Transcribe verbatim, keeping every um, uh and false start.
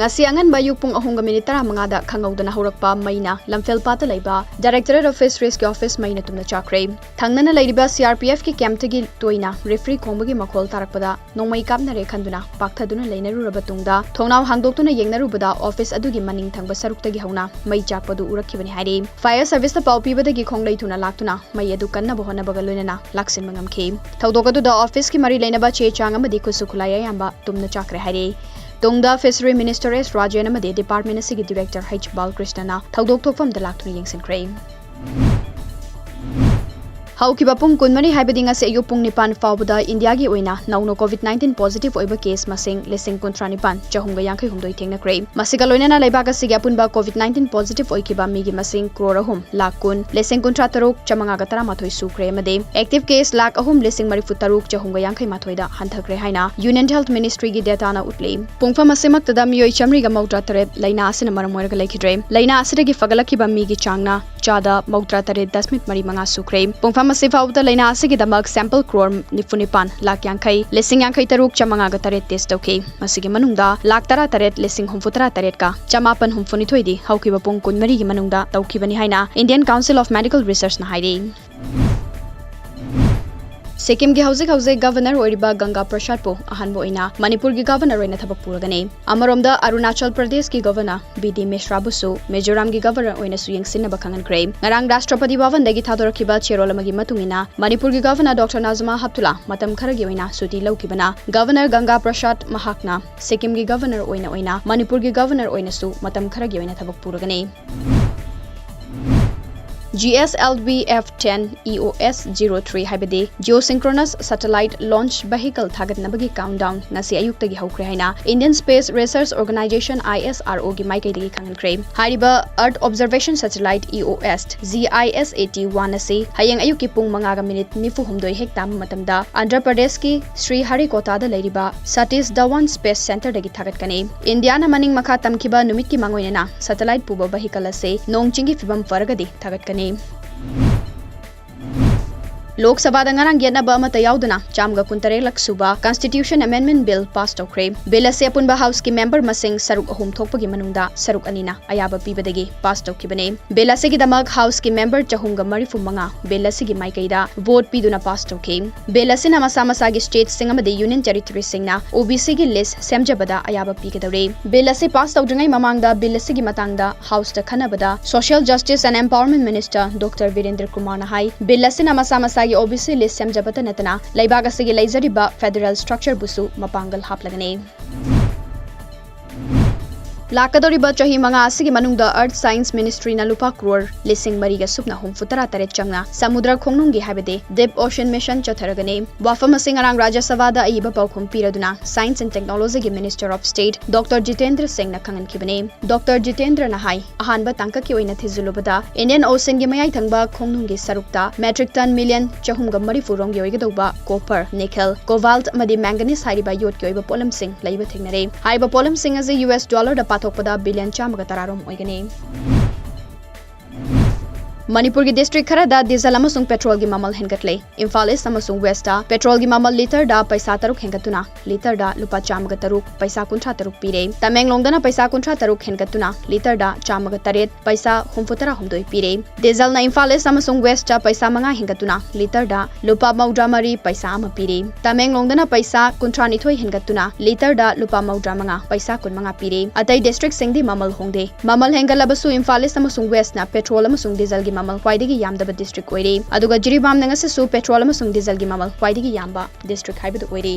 ꯉꯁꯤ ꯑꯉꯟꯕ ꯑꯌꯨꯛ ꯄꯨꯡ ꯑꯍꯨꯝꯒ ꯃꯤꯅꯤꯠ ꯇꯔꯥꯃꯉꯥꯗ ꯈꯪꯍꯧꯗꯅ ꯍꯧꯔꯛꯄ ꯃꯩꯅ ꯂꯝꯐꯦꯜꯄꯥꯠꯇ ꯂꯩꯕ Directorate of Fisheries ꯀꯤ ꯑꯣꯐꯤꯁ ꯃꯩꯅ ꯇꯨꯝꯅ ꯆꯥꯛꯈ꯭ꯔꯦ꯫ ꯊꯪꯅꯅ ꯂꯩꯔꯤꯕ C R P F ꯀꯤ ꯀꯦꯝꯞꯇꯒꯤ ꯇꯣꯏꯅ ꯔꯦꯐ꯭ꯔꯤ ꯈꯣꯡꯕꯒꯤ ꯃꯈꯣꯜ ꯇꯥꯔꯛꯄꯗ ꯅꯣꯡꯃꯩ ꯀꯥꯞꯅꯔꯦ ꯈꯟꯗꯨꯅ ꯄꯥꯛꯊꯗꯨꯅ ꯂꯩꯅꯔꯨꯔꯕ ꯇꯨꯡꯗ ꯊꯣꯡꯅꯥꯎ ꯍꯥꯡꯗꯣꯛꯇꯨꯅ ꯌꯦꯡꯅꯔꯨꯕꯗ ꯑꯣꯐꯤꯁ ꯑꯗꯨꯒꯤ ꯃꯅꯤꯡ ꯊꯪꯕ ꯁꯔꯨꯛꯇꯒꯤ ꯍꯧꯅ ꯃꯩ ꯆꯥꯛꯄꯗꯨ ꯎꯔꯛꯈꯤꯕꯅꯤ ꯍꯥꯏꯔꯤ꯫ Fire Service ꯇ ꯄꯥꯎ ꯄꯤꯕꯗꯒꯤ ꯈꯣꯡꯂꯩ ꯊꯨꯅ ꯂꯥꯛꯇꯨꯅ ꯃꯩ ꯑꯗꯨ ꯀꯟꯅꯕ ꯍꯣꯠꯅꯕꯒ ꯂꯣꯏꯅꯅ ꯂꯥꯛꯁꯤꯟꯕ ꯉꯝꯈꯤ꯫ ꯊꯧꯗꯣꯛ ꯑꯗꯨꯗ ꯑꯣꯐꯤꯁꯀꯤ ꯃꯔꯤ ꯂꯩꯅꯕ ꯆꯦ ꯆꯥꯡ ꯑꯃꯗꯤ ꯈꯨꯠꯁꯨ ꯈꯨꯠꯂꯥꯏ ꯑꯌꯥꯝꯕ ꯇꯨꯝꯅ ꯆꯥꯛꯈ꯭ꯔꯦ ꯍꯥꯏꯔꯤ꯫ ꯇꯨꯡꯗ Fishery Minister S ꯔꯥꯖꯦꯟ ꯑꯃꯗꯤ department ꯑꯁꯤꯒꯤ Director H ꯕꯥꯂꯀ꯭ꯔꯤꯁꯅꯅ ꯊꯧꯗꯣꯛ ꯊꯣꯛꯐꯝꯗ ꯂꯥꯛꯇꯨꯅ ꯌꯦꯡꯁꯤꯟꯈ꯭ꯔꯦ꯫ ꯍꯧꯈꯤꯕ ꯄꯨꯡ ꯀꯨꯟꯃꯔꯤ, ꯍꯥꯏꯕꯗꯤ ꯉꯁꯤ ꯑꯌꯨꯛ ꯄꯨꯡ ꯅꯤꯄꯥꯟ ꯐꯥꯎꯕꯗ ꯏꯟꯗꯤꯌꯥꯒꯤ ꯑꯣꯏꯅ ꯅꯧꯅ COVID nineteen positive ꯑꯣꯏꯕ case ꯃꯁꯤꯡ ꯂꯤꯁꯤꯡ ꯀꯨꯟꯊ꯭ꯔꯥ ꯅꯤꯄꯥꯟ, ꯆꯍꯨꯝꯒ ꯌꯥꯡꯈꯩ ꯍꯨꯝꯗꯣꯏ ꯊꯦꯡꯅꯈ꯭ꯔꯦ꯫ ꯃꯁꯤꯒ ꯂꯣꯏꯅꯅ ꯂꯩꯕꯥꯛ ꯑꯁꯤꯒꯤ ꯑꯄꯨꯟꯕ COVID nineteen positive ꯑꯣꯏꯈꯤꯕ ꯃꯤꯒꯤ ꯃꯁꯤꯡ ꯀ꯭ꯔꯣꯔ ꯑꯍꯨꯝ ꯂꯥꯈ ꯀꯨꯟ, ꯂꯤꯁꯤꯡ ꯀꯨꯟꯊ꯭ꯔꯥ ꯇꯔꯨꯛ, ꯆꯥꯃꯉꯥꯒ ꯇꯔꯥꯃꯥꯊꯣꯏ ꯁꯨꯈ꯭ꯔꯦ ꯑꯃꯗꯤ active case ꯂꯥꯈ ꯑꯍꯨꯝ, ꯂꯤꯁꯤꯡ ꯃꯔꯤꯐꯨ ꯇꯔꯨꯛ, ꯆꯍꯨꯝꯒ ꯌꯥꯡꯈꯩ ꯃꯥꯊꯣꯏꯗ ꯍꯟꯊꯈ꯭ꯔꯦ ꯍꯥꯏꯅ Union Health Ministry ꯒꯤ data ꯅ ꯎꯠꯂꯤ꯫ ꯄꯨꯡꯐꯝ ꯑꯁꯤꯃꯛꯇꯗ ꯃꯤꯑꯣꯏ ꯆꯥꯃꯔꯤꯒ ꯃꯧꯗ꯭ꯔꯥ ꯇꯔꯦꯠ ꯂꯥꯏꯅꯥ ꯑꯁꯤꯅ ꯃꯔꯝ ꯑꯣꯏꯔꯒ ꯂꯩꯈꯤꯗ꯭ꯔꯦ꯫ ꯂꯥꯏꯅꯥ ꯑꯁꯤꯗꯒꯤ ꯐꯒꯠꯂꯛꯈꯤꯕ ꯃꯤꯒꯤ ꯆꯥꯡꯅ ꯆꯥꯗ ꯃꯧꯗ꯭ꯔꯥ ꯇꯔꯦꯠ ꯗꯁꯃꯤꯛ ꯃꯔꯤ ꯃꯉꯥ ꯁꯨꯈ꯭ꯔꯦ꯫ ꯄꯨꯡꯐꯝ ꯑꯁꯤ ꯐꯥꯎꯕꯗ ꯂꯥꯏꯅꯥ ꯑꯁꯤꯒꯤꯗꯃꯛ sample ꯀ꯭ꯔꯣꯔ ꯅꯤꯐꯨ ꯅꯤꯄꯥꯟ ꯂꯥꯈ ꯌꯥꯡꯈꯩ, ꯂꯤꯁꯤꯡ ꯌꯥꯡꯈꯩ ꯇꯔꯨꯛ, ꯆꯥꯃꯉꯥꯒ ꯇꯔꯦꯠ test ꯇꯧꯈꯤ꯫ ꯃꯁꯤꯒꯤ ꯃꯅꯨꯡꯗ ꯂꯥꯈ ꯇꯔꯥ ꯇꯔꯦꯠ, ꯂꯤꯁꯤꯡ ꯍꯨꯝꯐꯨ ꯇꯔꯥ ꯇꯔꯦꯠꯀ ꯆꯃꯥꯄꯟ ꯍꯨꯝꯐꯨ ꯅꯤꯊꯣꯏꯗꯤ ꯍꯧꯈꯤꯕ ꯄꯨꯡ ꯀꯨꯟꯃꯔꯤꯒꯤ ꯃꯅꯨꯡꯗ ꯇꯧꯈꯤꯕꯅꯤ ꯍꯥꯏꯅ Indian Council of Medical Research ꯅ ꯍꯥꯏꯔꯤ꯫ ꯁꯤꯛꯀꯤꯝꯒꯤ ꯍꯧꯖꯤꯛ ꯍꯧꯖꯤꯛ Governor ꯑꯣꯏꯔꯤꯕ ꯒꯪꯒꯥ ꯄ꯭ꯔꯁꯥꯗꯄꯨ ꯑꯍꯥꯟꯕ ꯑꯣꯏꯅ ꯃꯅꯤꯄꯨꯔꯒꯤ Governor ꯑꯣꯏꯅ ꯊꯕꯛ ꯄꯨꯔꯒꯅꯤ꯫ ꯑꯃꯔꯣꯝꯗ, ꯑꯔꯨꯅꯥꯆꯜ ꯄ꯭ꯔꯗꯦꯁꯀꯤ Governor ꯕꯤ ꯗꯤ ꯃꯤꯁ꯭ꯔꯥꯕꯨꯁꯨ ꯃꯤꯖꯣꯔꯥꯝꯒꯤ Governor ꯑꯣꯏꯅꯁꯨ ꯌꯦꯡꯁꯤꯟꯅꯕ ꯈꯪꯍꯟꯈ꯭ꯔꯦ꯫ ꯉꯔꯥꯡ ꯔꯥꯁꯇ꯭ꯔꯄꯇꯤ ꯚꯕꯟꯗꯒꯤ ꯊꯥꯗꯣꯔꯛꯈꯤꯕ ꯆꯦꯔꯣꯜ ꯑꯃꯒꯤ ꯃꯇꯨꯡ ꯏꯟꯅ, ꯃꯅꯤꯄꯨꯔꯒꯤ Governor ꯗꯣꯛꯇꯔ ꯅꯥꯖꯃꯥ ꯍꯞꯇꯨꯂꯥ ꯃꯇꯝ ꯈꯔꯒꯤ ꯑꯣꯏꯅ ꯁꯨꯇꯤ ꯂꯧꯈꯤꯕꯅ, Governor ꯒꯪꯒꯥ ꯄ꯭ꯔꯁꯥꯗ ꯃꯍꯥꯛꯅ ꯁꯤꯛꯀꯤꯝꯒꯤ Governor ꯑꯣꯏꯅ ꯑꯣꯏꯅ ꯃꯅꯤꯄꯨꯔꯒꯤ Governor ꯑꯣꯏꯅꯁꯨ ꯃꯇꯝ ꯈꯔꯒꯤ ꯑꯣꯏꯅ ꯊꯕꯛ ꯄꯨꯔꯒꯅꯤ꯫ G S L V F ten E O S zero three, ꯍꯥꯏꯕꯗꯤ Geosynchronous Satellite Launch Vehicle ꯊꯥꯒꯠꯅꯕꯒꯤ countdown ꯉꯁꯤ ꯑꯌꯨꯛꯇꯒꯤ ꯍꯧꯈ꯭ꯔꯦ ꯍꯥꯏꯅ Indian Space Research Organisation, I S R O ꯒꯤ ꯃꯥꯏꯀꯩꯗꯒꯤ ꯈꯪꯍꯟꯈ꯭ꯔꯦ꯫ ꯍꯥꯏꯔꯤꯕ Earth Observation Satellite, E O S, G I S A T one ꯑꯁꯤ ꯍꯌꯦꯡ ꯑꯌꯨꯛꯀꯤ ꯄꯨꯡ ꯃꯉꯥꯒ ꯃꯤꯅꯤꯠ ꯅꯤꯐꯨ ꯍꯨꯝꯗꯣꯏ ꯍꯦꯛ ꯇꯥꯕ ꯃꯇꯝꯗ ꯑꯟꯙ꯭ꯔ ꯄ꯭ꯔꯗꯦꯁꯀꯤ ꯁ꯭ꯔꯤ ꯍꯔꯤꯀꯣꯇꯥꯗ ꯂꯩꯔꯤꯕ ꯁꯇꯤꯁ ꯙꯋꯟ Space Centreꯗꯒꯤ ꯊꯥꯒꯠꯀꯅꯤ꯫ ꯏꯟꯗꯤꯌꯥꯅ ꯃꯅꯤꯡ ꯃꯈꯥ ꯇꯝꯈꯤꯕ ꯅꯨꯃꯤꯠꯀꯤ ꯃꯥꯡꯑꯣꯏꯅꯅ satellite ꯄꯨꯕ vehicle ꯑꯁꯤ ꯅꯣꯡ ꯆꯤꯡꯒꯤ ꯐꯤꯕꯝ ꯐꯔꯒꯗꯤ ꯊꯥꯒꯠꯀꯅꯤ꯫ ꯂꯣꯛ ꯁꯚꯥꯗ ꯉꯔꯥꯡ ꯌꯦꯠꯅꯕ ꯑꯃꯠꯇ ꯌꯥꯎꯗꯅ ꯆꯥꯝꯃꯒ ꯀꯨꯟꯇꯔꯦꯠꯂꯛ ꯁꯨꯕ Constitution Amendment Bill pass ꯇꯧꯈ꯭ꯔꯦ꯫ Bill ꯑꯁꯤ ꯑꯄꯨꯟꯕ House ꯀꯤ member ꯃꯁꯤꯡ ꯁꯔꯨꯛ ꯑꯍꯨꯝ ꯊꯣꯛꯄꯒꯤ ꯃꯅꯨꯡꯗ ꯁꯔꯨꯛ ꯑꯅꯤꯅ ꯑꯌꯥꯕ ꯄꯤꯕꯗꯒꯤ pass ꯇꯧꯈꯤꯕꯅꯤ꯫ Bill ꯑꯁꯤꯒꯤꯗꯃꯛ House ꯀꯤ member ꯆꯍꯨꯝꯒ ꯃꯔꯤꯐꯨ ꯃꯉꯥ Bill ꯑꯁꯤꯒꯤ ꯃꯥꯏꯀꯩꯗ vote ꯄꯤꯗꯨꯅ pass ꯇꯧꯈꯤ꯫ Bill ꯑꯁꯤꯅ ꯃꯁꯥ ꯃꯁꯥꯒꯤ state ꯁꯤꯡ ꯑꯃꯗꯤ Union Territory ꯁꯤꯡꯅ O B C ꯒꯤ list ꯁꯦꯝꯖꯕꯗ ꯑꯌꯥꯕ ꯄꯤꯒꯗꯧꯔꯤ꯫ Bill ꯑꯁꯤ pass ꯇꯧꯗ꯭ꯔꯤꯉꯩ ꯃꯃꯥꯡꯗ Bill ꯑꯁꯤꯒꯤ ꯃꯇꯥꯡꯗ House ꯇ ꯈꯟꯅꯕꯗ Social Justice and Empowerment Minister Doctor Birendra ꯀꯨꯃꯥꯔꯅ ꯍꯥꯏ, Bill ꯑꯁꯤꯅ ꯃꯁꯥ ꯃꯁꯥꯒꯤ O B C list ꯁꯦꯝꯖꯕꯇ ꯅꯠꯇꯅ ꯂꯩꯕꯥꯛ ꯑꯁꯤꯒꯤ ꯂꯩꯖꯔꯤꯕ federal structure ꯕꯨꯁꯨ ꯃꯄꯥꯡꯒꯜ ꯍꯥꯞꯂꯒꯅꯤ꯫ ꯂꯥꯛꯀꯗꯧꯔꯤꯕ ꯆꯍꯤ ꯃꯉꯥ ꯑꯁꯤꯒꯤ ꯃꯅꯨꯡꯗ Earth Science Ministry ꯅ ꯂꯨꯄꯥ ꯀ꯭ꯔꯣꯔ ꯂꯤꯁꯤꯡ ꯃꯔꯤꯒ ꯁꯨꯞꯅ ꯍꯨꯝꯐꯨ ꯇꯔꯥ ꯇꯔꯦꯠ ꯆꯪꯅ ꯁꯃꯨꯗ꯭ꯔ ꯈꯣꯡꯅꯨꯡꯒꯤ ꯍꯥꯏꯕꯗꯤ Deep Ocean Mission ꯆꯠꯊꯔꯒꯅꯤ꯫ ꯋꯥꯐꯝ ꯑꯁꯤ ꯉꯔꯥꯡ ꯔꯥꯖ꯭ꯌ ꯁꯚꯥꯗ ꯑꯏꯕ ꯄꯥꯎꯈꯨꯝ ꯄꯤꯔꯗꯨꯅ Science and Technology ꯒꯤ Minister of State Doctor Jitendra ꯁꯤꯡꯅ ꯈꯪꯍꯟꯈꯤꯕꯅꯤ꯫ Doctor ꯖꯤꯇꯦꯟꯗ꯭ꯔꯅ ꯍꯥꯏ, ꯑꯍꯥꯟꯕ ꯇꯥꯡꯀꯛꯀꯤ ꯑꯣꯏꯅ ꯊꯤꯖꯤꯜꯂꯨꯕꯗ Indian Ocean ꯒꯤ ꯃꯌꯥꯏ ꯊꯪꯕ ꯈꯣꯡꯅꯨꯡꯒꯤ ꯁꯔꯨꯛꯇ metric ton million ꯆꯍꯨꯝꯒ ꯃꯔꯤꯐꯨ ꯔꯣꯝꯒꯤ ꯑꯣꯏꯒꯗꯧꯕ copper, nickel, cobalt ꯑꯃꯗꯤ manganese ꯍꯥꯏꯔꯤꯕ ꯌꯣꯠꯀꯤ ꯑꯣꯏꯕ ꯄꯣꯠꯂꯝꯁꯤꯡ ꯂꯩꯕ ꯊꯦꯡꯅꯔꯦ꯫ ꯍꯥꯏꯔꯤꯕ ꯄꯣꯠꯂꯝꯁꯤꯡ ꯑꯁꯤ U S dollar ꯗ ꯄꯥꯊꯣꯛꯄꯗ billion ꯆꯥꯝꯃꯒ ꯇꯔꯥ ꯔꯣꯝ ꯑꯣꯏꯒꯅꯤ꯫ ꯃꯅꯤꯄꯨꯔꯒꯤ district ꯈꯔꯗ diesel ꯑꯃꯁꯨꯡ petrol ꯒꯤ ꯃꯃꯜ ꯍꯦꯟꯒꯠꯂꯦ꯫ ꯏꯝꯐꯥꯜ East ꯑꯃꯁꯨꯡ West ꯇ petrol ꯒꯤ ꯃꯃꯜ litre ꯗ ꯄꯩꯁꯥ ꯇꯔꯨꯛ ꯍꯦꯟꯒꯠꯇꯨꯅ litre ꯗ ꯂꯨꯄꯥ ꯆꯥꯝꯃꯒ ꯇꯔꯨꯛ ꯄꯩꯁꯥ ꯀꯨꯟꯊ꯭ꯔꯥ ꯇꯔꯨꯛ ꯄꯤꯔꯦ꯫ ꯇꯃꯦꯡꯂꯣꯡꯗꯅ ꯄꯩꯁꯥ ꯀꯨꯟꯊ꯭ꯔꯥ ꯇꯔꯨꯛ ꯍꯦꯟꯒꯠꯇꯨꯅ litre ꯗ ꯆꯥꯝꯃꯒ ꯇꯔꯦꯠ ꯄꯩꯁꯥ ꯍꯨꯝꯐꯨ ꯇꯔꯥ ꯍꯨꯝꯗꯣꯏ ꯄꯤꯔꯦ꯫ Diesel ꯅ ꯏꯝꯐꯥꯜ East ꯑꯃꯁꯨꯡ West ꯇ ꯄꯩꯁꯥ ꯃꯉꯥ ꯍꯦꯟꯒꯠꯇꯨꯅ litre ꯗ ꯂꯨꯄꯥ ꯃꯧꯗ꯭ꯔꯥ ꯃꯔꯤ ꯄꯩꯁꯥ ꯑꯃ ꯄꯤꯔꯦ꯫ ꯇꯃꯦꯡꯂꯣꯡꯗꯅ ꯄꯩꯁꯥ ꯀꯨꯟꯊ꯭ꯔꯥ ꯅꯤꯊꯣꯏ ꯍꯦꯟꯒꯠꯇꯨꯅ litre ꯗ ꯂꯨꯄꯥ ꯃꯧꯗ꯭ꯔꯥ ꯃꯉꯥ ꯄꯩꯁꯥ ꯀꯨꯟ ꯃꯉꯥ ꯄꯤꯔꯦ꯫ ꯑꯇꯩ district ꯁꯤꯡꯗꯤ ꯃꯃꯜ ꯍꯣꯡꯗꯦ꯫ ꯃꯃꯜ ꯍꯦꯟꯒꯠꯂꯕꯁꯨ ꯏꯝꯐꯥꯜ East ꯑꯃꯁꯨꯡ West ꯅ petrol ꯑꯃꯁꯨꯡ diesel ꯒꯤ ꯃꯃꯜ ꯈ꯭ꯋꯥꯏꯗꯒꯤ ꯌꯥꯝꯗꯕ district ꯑꯣꯏꯔꯦ꯫ ꯑꯗꯨꯒ ꯖꯤꯔꯤꯕꯥꯝꯅ ꯉꯁꯤꯁꯨ petrol ꯑꯃꯁꯨꯡ diesel ꯒꯤ ꯃꯃꯜ ꯈ꯭ꯋꯥꯏꯗꯒꯤ ꯌꯥꯝꯕ district ꯍꯥꯏꯕꯗꯨ ꯑꯣꯏꯔꯦ꯫